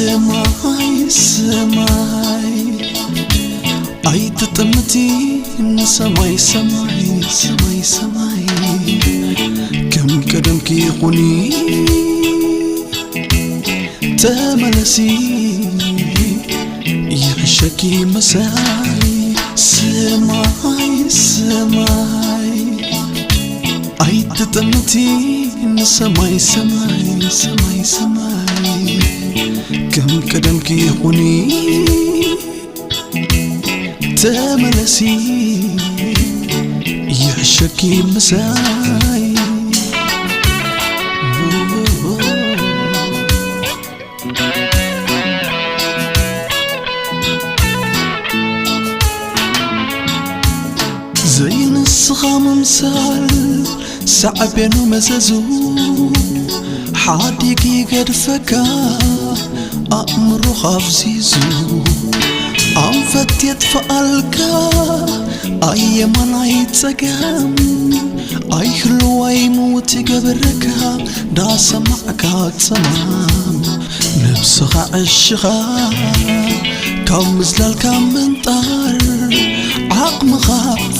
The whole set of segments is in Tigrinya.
ሰማይ ሰማይ ኣይትጠምቲ ንሰማይ ሰማይ ሰማይ ሰማይ ከም ቀደምኪ ኩኒ ተመለሲ ይሕሸኪ መሳይ ሰማይ ሰማይ ኣይትጠምቲ ንሰማይ ሰማይ ሰማይ ሰማይ ከም ቀደምኪ ኩኒ ተመለሲ ይሕሸኪ ምሳይ ዘይንስኻ ምምሳል ሳዕቤኑ መዘዙ ሓዲግ ይገድፈካ ኣእምሮኻ ኣፍዚዙ ኣንፈት የጥፍኣልካ ኣየማናይ ጸገም ኣይህልዋይ ምውት ይገብረካ ዳሰማዕካ ጸማም ነብስኻ ዕሽኻ ካብ ምዝላልካ ምንጣር ዓቕምኻ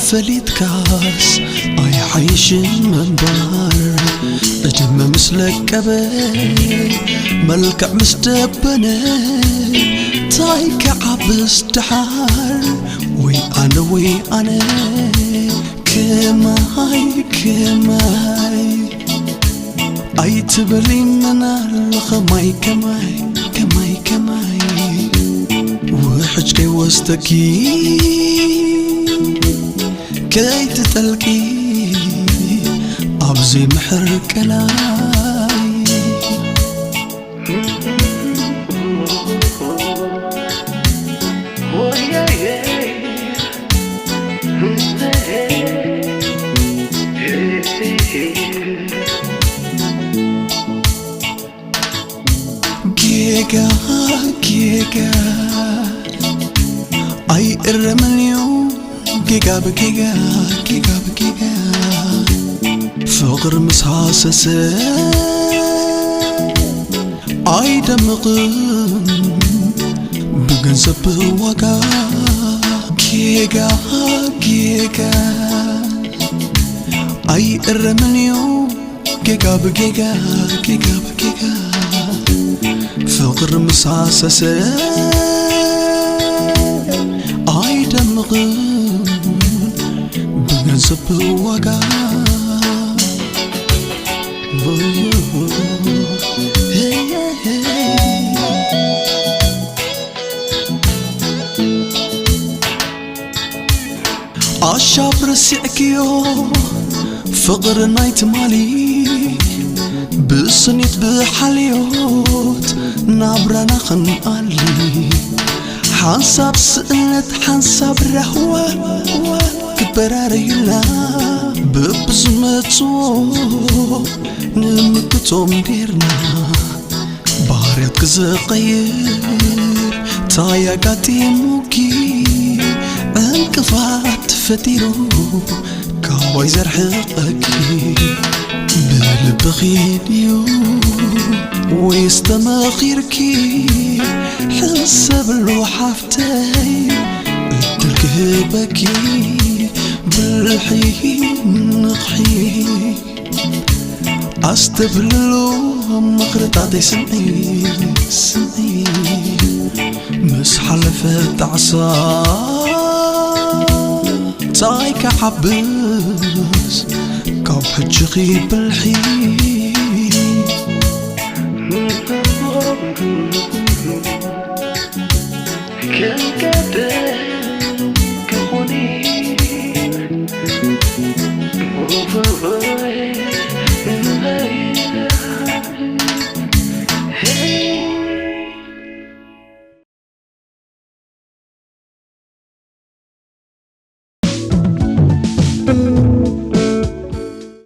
ፈሊጥካስ ኣይሓይሽን ምንባር ዕድመ ምስ ለቀበ መልክዕ ምስ ደበነ ታይ ክዓብስ ደሓር ወይ ኣነ ወይ ኣነ ከማይ ከማይ ኣይትበሊ መናል ከማይ ከማይ ከማይ ከማይ ውሕጅ ከይወስደኪ ከይትጠልቂ ኣብዚ ምሕር ቀላይ ጌጋ ጌጋ ኣይእረምን እዩ ጌጋ ብጌጋ ጌጋ ብጌጋ ፍቕሪ ምስ ሃሰሰ ኣይደምቕን ብገንዘብ ዋጋ ጌጋ ጌጋ ኣይእረምን እዩ ጌጋ ብጌጋ ጌጋ ብጌጋ ፍቕሪ ምስ ሃሰሰ ኣይደምቕን ብገንዘብ ዋጋ ኣሻብ ረሲዕክዮ ፍቕሪ ናይ ትማሊ ብስኒት ብሓልዮት ናብራና ኽንኣሊ ሓንሳብ ስእነት ሓንሳብ ራህዋ ክበራረዩና በብዝመፅዎ ንምክቶም ኔርና ባህርያት ክዝቐይር ታይ ኣጋጢሙኪ ዕንቅፋት ፈጢሩ ካባይ ዘርሕቐኪ ብልብኺ ድዩ ወይስ ተመኺርኪ ሕሰብሉ ሓፍተይ እድል ክህበኪ ብልሒ ንቕሒ ኣስተብህልሉ ምኽርታተይ ስምዒ ስምዒ ምስ ሓለፈ ጣዕሳ ታይ ክዓብስ ካብ ሕጂኺ ብልሒ ከም ቀደም ክኾኒ